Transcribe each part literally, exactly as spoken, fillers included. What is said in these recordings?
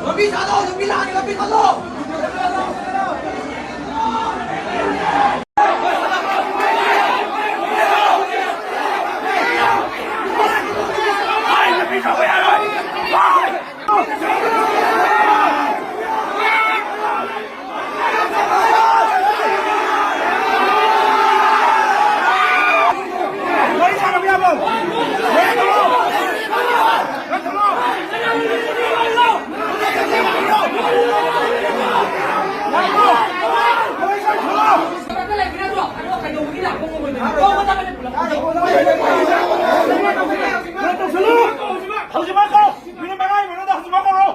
ꯂꯝꯕꯤ ꯊꯥꯗꯣꯛꯑꯣ, ꯂꯝꯕꯤ ꯂꯥꯛꯑꯒꯦ, ꯂꯝꯕꯤ ꯊꯥꯗꯣꯛꯑꯣ꯫ ꯍꯧꯖꯤꯛꯃꯛ ꯀꯧ! ꯃꯤꯅꯤꯠ ꯃꯉꯥꯒꯤ ꯃꯅꯨꯡꯗ ꯍꯧꯖꯤꯛꯃꯛ ꯀꯧꯔꯣ!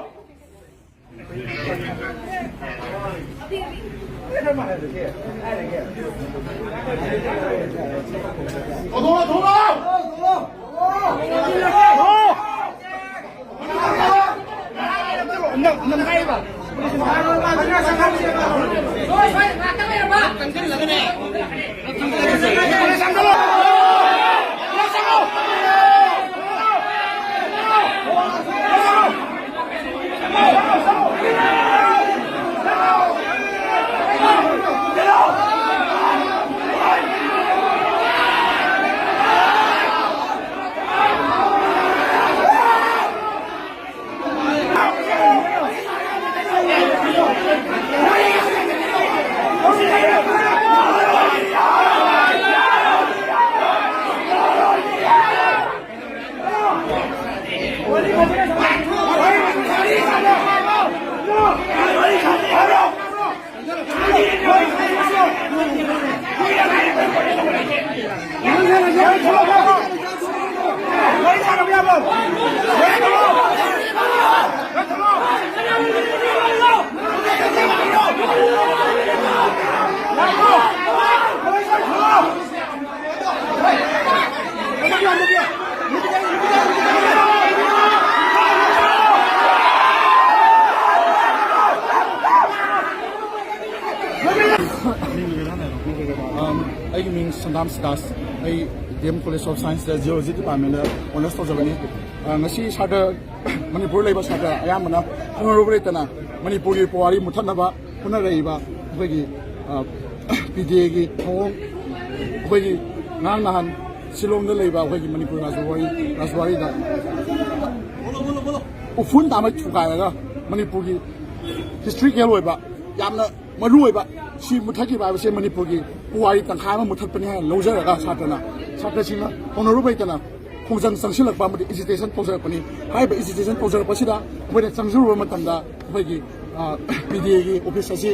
ꯑꯩꯒꯤ ꯃꯤꯡ ꯁꯟꯗꯥꯝ ꯁꯤꯗꯥꯁ꯫ ꯑꯩ ꯗꯤ ꯑꯦꯝ ꯀꯣꯂꯦꯖ ꯑꯣꯐ ꯁꯥꯏꯟꯁꯇ ꯖꯤꯑꯣꯂꯣꯖꯤ ꯗꯤꯄꯥꯔꯠꯃꯦꯟꯗ ꯑꯣꯅꯔꯁ ꯇꯧꯖꯕꯅꯤ꯫ ꯑ, ꯉꯁꯤ ꯁꯥꯇ꯭ꯔ, ꯃꯅꯤꯄꯨꯔꯗ ꯂꯩꯕ ꯁꯥꯇ꯭ꯔ ꯑꯌꯥꯝꯕꯅ ꯍꯣꯠꯅꯔꯨꯕ ꯂꯩꯇꯅ ꯃꯅꯤꯄꯨꯔꯒꯤ ꯄꯨꯋꯥꯔꯤ ꯃꯨꯊꯠꯅꯕ ꯍꯣꯠꯅꯔꯛꯏꯕ ꯑꯩꯈꯣꯏꯒꯤ, ꯑ, ꯄꯤ ꯗꯤ ꯑꯦꯒꯤ ꯊꯧꯑꯣꯡ, ꯑꯩꯈꯣꯏꯒꯤ ꯉꯔꯥꯡ ꯅꯍꯥꯟ ꯁꯤꯂꯣꯡꯗ ꯂꯩꯕ ꯑꯩꯈꯣꯏꯒꯤ ꯃꯅꯤꯄꯨꯔ ꯔꯥꯖꯋꯥꯔꯤ, ꯔꯥꯖꯋꯥꯔꯤꯗ ꯎꯐꯨꯟ ꯇꯥꯃꯩ ꯊꯨꯒꯥꯏꯔꯒ ꯃꯅꯤꯄꯨꯔꯒꯤ ꯍꯤꯁꯇ꯭ꯔꯤꯀꯦꯜ ꯑꯣꯏꯕ, ꯌꯥꯝꯅ ꯃꯔꯨꯑꯣꯏꯕ, ꯁꯤ ꯃꯨꯊꯠꯈꯤꯕ ꯍꯥꯏꯕꯁꯦ ꯃꯅꯤꯄꯨꯔꯒꯤ ꯄꯨꯋꯥꯔꯤ ꯇꯪꯈꯥꯏ ꯑꯃ ꯃꯨꯊꯠꯄꯅꯤ ꯍꯥꯏꯅ ꯂꯧꯖꯔꯒ ꯁꯥꯇ꯭ꯔꯅ, ꯁꯥꯇ꯭ꯔꯁꯤꯡꯅ ꯍꯣꯠꯅꯔꯨꯕ ꯂꯩꯇꯅ ꯈꯣꯡꯖꯪ ꯆꯪꯁꯤꯜꯂꯛꯄ ꯑꯃꯗꯤ ꯑꯦꯖꯤꯇꯦꯁꯟ ꯇꯧꯖꯔꯛꯄꯅꯤ꯫ ꯍꯥꯏꯔꯤꯕ ꯑꯦꯖꯤꯇꯦꯁꯟ ꯇꯧꯖꯔꯛꯄꯁꯤꯗ ꯑꯩꯈꯣꯏꯅ ꯆꯪꯖꯔꯨꯕ ꯃꯇꯝꯗ ꯑꯩꯈꯣꯏꯒꯤ, ꯑ, ꯄꯤ ꯗꯤ ꯑꯦꯒꯤ ꯑꯣꯐꯤꯁ ꯑꯁꯤ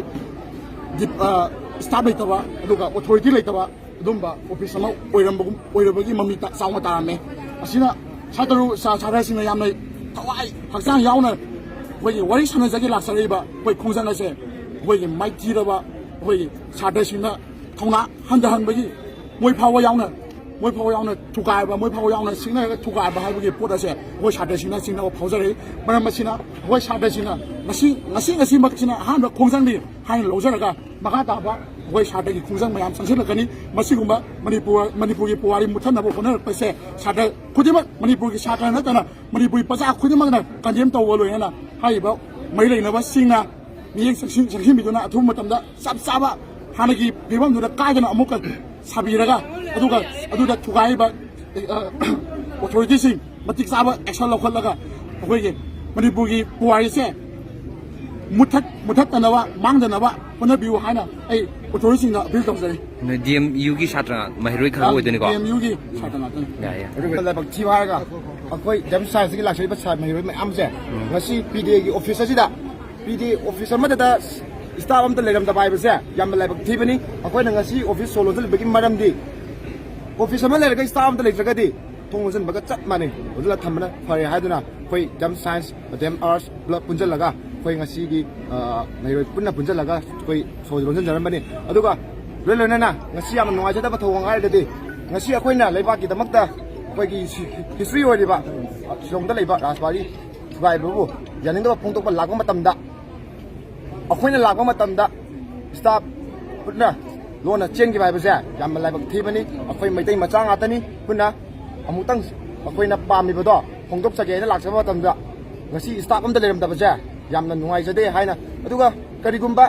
ꯗꯤꯞ-, ꯑ, ꯁ꯭ꯇꯥꯐ ꯂꯩꯇꯕ, ꯑꯗꯨꯒ ꯑꯣꯊꯣꯔꯤꯇꯤ ꯂꯩꯇꯕ, ꯑꯗꯨꯝꯕ ꯑꯣꯐꯤꯁ ꯑꯃ ꯑꯣꯏꯔꯝꯕꯒꯨꯝ, ꯑꯣꯏꯔꯕꯒꯤ ꯃꯃꯤꯠꯇ ꯆꯥꯎꯅ ꯇꯥꯔꯝꯃꯦ꯫ ꯑꯁꯤꯅ ꯁꯥꯇ꯭ꯔ-, ꯁꯥ-, ꯁꯥꯇ꯭ꯔꯁꯤꯡꯅ ꯌꯥꯝꯅ ꯊꯋꯥꯏ ꯍꯛꯆꯥꯡ ꯌꯥꯎꯅ ꯑꯩꯈꯣꯏꯒꯤ ꯋꯥꯔꯤ ꯁꯥꯟꯅꯖꯒꯦ ꯂꯥꯛꯆꯔꯛꯏꯕ ꯑꯩꯈꯣꯏ ꯈꯣꯡꯖꯪ ꯑꯁꯦ ꯑꯩꯈꯣꯏꯒꯤ ꯃꯥꯏꯊꯤꯔꯕ ꯑꯩꯈꯣꯏꯒꯤ ꯁꯥꯇ꯭ꯔꯁꯤꯡꯅ ꯊꯧꯅꯥ ꯍꯟꯊꯍꯟꯕꯒꯤ, ꯃꯣꯏ ꯐꯥꯎꯕ ꯌꯥꯎꯅ, ꯃꯣꯏ ꯐꯥꯎꯕ ꯌꯥꯎꯅ ꯊꯨꯒꯥꯏꯕ, ꯃꯣꯏ ꯐꯥꯎꯕ ꯌꯥꯎꯅ ꯁꯤꯡꯅꯔꯒ ꯊꯨꯒꯥꯏꯕ ꯍꯥꯏꯕꯒꯤ ꯄꯣꯠ ꯑꯁꯦ ꯑꯩꯈꯣꯏ ꯁꯥꯇ꯭ꯔꯁꯤꯡꯅ ꯆꯤꯡꯅꯕ ꯐꯥꯎꯖꯔꯛꯏ꯫ ꯃꯔꯝ ꯑꯁꯤꯅ ꯑꯩꯈꯣꯏ ꯁꯥꯇ꯭ꯔꯁꯤꯡꯅ ꯉꯁꯤ, ꯉꯁꯤ, ꯉꯁꯤꯃꯛꯁꯤꯅ ꯑꯍꯥꯟꯕ ꯈꯣꯡꯖꯪꯅꯤ ꯍꯥꯏꯅ ꯂꯧꯖꯔꯒ, ꯃꯈꯥ ꯇꯥꯕ ꯑꯩꯈꯣꯏ ꯁꯥꯇ꯭ꯔꯒꯤ ꯈꯣꯡꯖꯪ ꯃꯌꯥꯝ ꯆꯪꯁꯤꯜꯂꯛꯀꯅꯤ꯫ ꯃꯁꯤꯒꯨꯝꯕ ꯃꯅꯤꯄꯨꯔ, ꯃꯅꯤꯄꯨꯔꯒꯤ ꯄꯨꯋꯥꯔꯤ ꯃꯨꯠꯊꯠꯅꯕ ꯍꯣꯠꯅꯔꯛꯄꯁꯦ ꯁꯥꯇ꯭ꯔ ꯈꯨꯗꯤꯡꯃꯛ, ꯃꯅꯤꯄꯨꯔꯒꯤ ꯁꯥꯇ꯭ꯔ ꯅꯠꯇꯅ ꯃꯅꯤꯄꯨꯔꯒꯤ ꯄ꯭ꯔꯖꯥ ꯈꯨꯗꯤꯡꯃꯛꯅ ꯀꯟꯗꯦꯝ ꯇꯧꯕ ꯂꯣꯏꯅꯅ ꯍꯥꯏꯔꯤꯕ ꯃꯔꯤ ꯂꯩꯅꯕꯁꯤꯡꯅ ꯃꯤꯠꯌꯦꯡ ꯆꯪꯁꯤꯟ-, ꯆꯪꯁꯤꯟꯕꯤꯗꯨꯅ ꯑꯊꯨꯕ ꯃꯇꯝꯗ ꯆꯞ ꯆꯥꯕ ꯍꯥꯟꯅꯒꯤ ꯐꯤꯕꯝꯗꯨꯗ ꯀꯥꯏꯗꯅ ꯑꯃꯨꯛꯀ ꯁꯥꯕꯤꯔꯒ, ꯑꯗꯨꯒ ꯑꯗꯨꯗ ꯊꯨꯒꯥꯏꯔꯤꯕ, ꯑ, ꯑꯣꯊꯣꯔꯤꯇꯤꯁꯤꯡ ꯃꯇꯤꯛ ꯆꯥꯕ ꯑꯦꯛꯁꯟ ꯂꯧꯈꯠꯂꯒ ꯑꯩꯈꯣꯏꯒꯤ ꯃꯅꯤꯄꯨꯔꯒꯤ ꯄꯨꯋꯥꯔꯤꯁꯦ ꯃꯨꯊꯠ-, ꯃꯨꯊꯠꯇꯅꯕ, ꯃꯥꯡꯗꯅꯕ ꯍꯣꯠꯅꯕꯤꯌꯨ ꯍꯥꯏꯅ ꯑꯩ ꯑꯣꯊꯣꯔꯤꯇꯤꯁꯤꯡꯗ ꯑꯄꯤꯜ ꯇꯧꯖꯔꯤ꯫ ꯅꯣꯏ ꯗꯤ ꯑꯦꯝ ꯌꯨꯒꯤ ꯁꯥꯇ꯭ꯔ ꯃꯍꯩꯔꯣꯏ ꯈꯔ ꯑꯣꯏꯗꯣꯏꯅꯤꯀꯣ? ꯗꯤ ꯑꯦꯝ ꯌꯨꯒꯤ ꯁꯥꯇ꯭ꯔ ꯉꯥꯛꯇꯅꯤ꯫ ꯌꯥꯏ, ꯌꯥꯏ꯫ ꯑꯗꯨꯒ ꯂꯥꯏꯕꯛ ꯊꯤꯕ ꯍꯥꯏꯔꯒ ꯑꯩꯈꯣꯏ ꯗꯤ ꯑꯦꯝ ꯁꯥꯏꯟꯁꯇꯒꯤ ꯂꯥꯛꯆꯔꯤꯕ ꯁꯥ-, ꯃꯍꯩꯔꯣꯏ ꯃꯌꯥꯝꯁꯦ ꯉꯁꯤ ꯄꯤ ꯗꯤ ꯑꯦꯒꯤ ꯑꯣꯐꯤꯁ ꯑꯁꯤꯗ, ꯄꯤ ꯗꯤ ꯑꯦ ꯑꯣꯐꯤꯁ ꯑꯃꯗꯇ ꯁ꯭ꯇꯥꯐ ꯑꯝꯇ ꯂꯩꯔꯝꯗꯕ ꯍꯥꯏꯕꯁꯦ ꯌꯥꯝꯅ ꯂꯥꯏꯕꯛ ꯊꯤꯕꯅꯤ꯫ ꯑꯩꯈꯣꯏꯅ ꯉꯁꯤ ꯑꯣꯐꯤꯁ ꯁꯣ ꯂꯣꯟꯁꯤꯜꯂꯤꯕꯒꯤ ꯃꯔꯝꯗꯤ ꯑꯣꯐꯤꯁ ꯑꯃ ꯂꯩꯔꯒ ꯁ꯭ꯇꯥꯐ ꯑꯝꯇ ꯂꯩꯇ꯭ꯔꯒꯗꯤ ꯊꯣꯡ ꯂꯣꯟꯁꯤꯟꯕꯒ ꯆꯞ ꯃꯥꯟꯅꯩ꯫ ꯂꯣꯟꯁꯤꯜꯂ ꯊꯝꯕꯅ ꯐꯔꯦ ꯍꯥꯏꯗꯨꯅ ꯑꯩꯈꯣꯏ D M science, D M arts ꯄꯨꯂꯞ ꯄꯨꯟꯁꯤꯜꯂꯒ ꯑꯩꯈꯣꯏ ꯉꯁꯤꯒꯤ, ꯑ, ꯃꯍꯩꯔꯣꯏ ꯄꯨꯟꯅ ꯄꯨꯟꯁꯤꯜꯂꯒ ꯑꯩꯈꯣꯏ ꯁꯣꯁꯦ ꯂꯣꯟꯁꯤꯟꯖꯔꯝꯕꯅꯤ꯫ ꯑꯗꯨꯒ ꯂꯣꯏ ꯂꯣꯏꯅꯅ ꯉꯁꯤ ꯌꯥꯝꯅ ꯅꯨꯡꯉꯥꯏꯖꯗꯕ ꯊꯧꯑꯣꯡ ꯍꯥꯏꯔꯒꯗꯤ ꯉꯁꯤ ꯑꯩꯈꯣꯏꯅ ꯂꯩꯕꯥꯛꯀꯤꯗꯃꯛꯇ ꯑꯩꯈꯣꯏꯒꯤ ꯍꯤ-, ꯍꯤꯁꯇ꯭ꯔꯤ ꯑꯣꯏꯔꯤꯕ ꯁꯤꯂꯣꯡꯗ ꯂꯩꯕ ꯔꯥꯖꯕꯥꯔꯤ ꯊꯨꯒꯥꯏꯕꯕꯨ ꯌꯥꯅꯤꯡꯗꯕ ꯐꯣꯡꯗꯣꯛꯄ ꯂꯥꯛꯄ ꯃꯇꯝꯗ, ꯑꯩꯈꯣꯏꯅ ꯂꯥꯛꯄ ꯃꯇꯝꯗ ꯁ꯭ꯇꯥꯐ ꯄꯨꯟꯅ ꯂꯣꯟꯅ ꯆꯦꯟꯈꯤꯕ ꯍꯥꯏꯕꯁꯦ ꯌꯥꯝꯅ ꯂꯥꯏꯕꯛ ꯊꯤꯕꯅꯤ꯫ ꯑꯩꯈꯣꯏ ꯃꯩꯇꯩ ꯃꯆꯥ ꯉꯥꯛꯇꯅꯤ꯫ ꯑꯗꯨꯅ ꯑꯃꯨꯛꯇꯪ ꯑꯩꯈꯣꯏꯅ ꯄꯥꯝꯃꯤꯕꯗꯣ ꯐꯣꯡꯗꯣꯛꯆꯒꯦ ꯍꯥꯏꯅ ꯂꯥꯛꯆꯕ ꯃꯇꯝꯗ ꯉꯁꯤ staff ꯑꯝꯇ ꯂꯩꯔꯝꯗꯕꯁꯦ ꯌꯥꯝꯅ ꯅꯨꯡꯉꯥꯏꯖꯗꯦ ꯍꯥꯏꯅ, ꯑꯗꯨꯒ ꯀꯔꯤꯒꯨꯝꯕ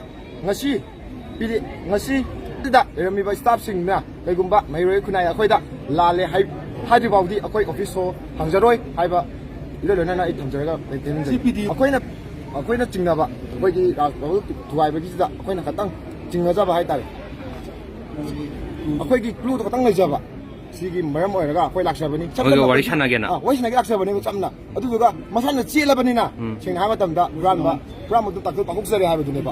ꯉꯁꯤ ꯄꯤꯔꯤ-, ꯉꯁꯤꯗ ꯂꯩꯔꯝꯃꯤꯕ staffꯁꯤꯡꯅ ꯀꯩꯒꯨꯝꯕ ꯃꯍꯩꯔꯣꯏ ꯈꯨꯟꯅꯥꯏ ꯑꯩꯈꯣꯏꯗ ꯂꯥꯜꯂꯦ ꯍꯥꯏ-, ꯍꯥꯏꯗ꯭ꯔꯤ ꯐꯥꯎꯗꯤ ꯑꯩꯈꯣꯏ office ꯁꯣ ꯍꯥꯡꯖꯔꯣꯏ ꯍꯥꯏꯕ ꯏꯔꯣꯏ ꯂꯣꯏꯅꯅ ꯑꯩ ꯊꯝꯖꯔꯒ ꯂꯩꯖꯅꯤꯡꯖꯔꯤ꯫ ꯁꯤ ꯄꯤ ꯗꯤ ꯑꯩꯈꯣꯏꯅ, ꯑꯩꯈꯣꯏꯅ ꯆꯤꯡꯅꯕ, ꯑꯩꯈꯣꯏꯒꯤ ꯔꯥꯖ ꯕꯥꯕꯨ ꯊꯨꯒꯥꯏꯕꯒꯤꯁꯤꯗ ꯑꯩꯈꯣꯏꯅ ꯈꯇꯪ ꯆꯤꯡꯅꯖꯕ ꯍꯥꯏꯇꯥꯔꯦ꯫ ꯑꯩꯈꯣꯏꯒꯤ clueꯗꯣ ꯈꯇꯪ ꯂꯩꯖꯕ꯫ ꯁꯤꯒꯤ ꯃꯔꯝ ꯑꯣꯏꯔꯒ ꯑꯩꯈꯣꯏ ꯂꯥꯛꯆꯕꯅꯤ꯫ ꯁꯝꯅ ꯃꯣꯏꯒ ꯋꯥꯔꯤ ꯁꯥꯟꯅꯒꯦꯅ? ꯑꯥ, ꯋꯥꯔꯤ ꯁꯥꯟꯅꯒꯦ ꯂꯥꯛꯆꯕꯅꯦꯕ ꯆꯝꯅ꯫ ꯑꯗꯨꯗꯨꯒ ꯃꯁꯥꯅ ꯆꯦꯜꯂꯕꯅꯤꯅ, ꯎꯝ꯫ ꯁꯦꯡꯅ ꯍꯥꯏꯕ ꯃꯇꯝꯗ ꯍꯨꯔꯥꯟꯕ, ꯍꯨꯔꯥꯟꯕꯗꯨ ꯇꯥꯛꯊꯣꯛ-, ꯇꯥꯛꯊꯣꯛꯆꯔꯦ ꯍꯥꯏꯕꯗꯨꯅꯦꯕ꯫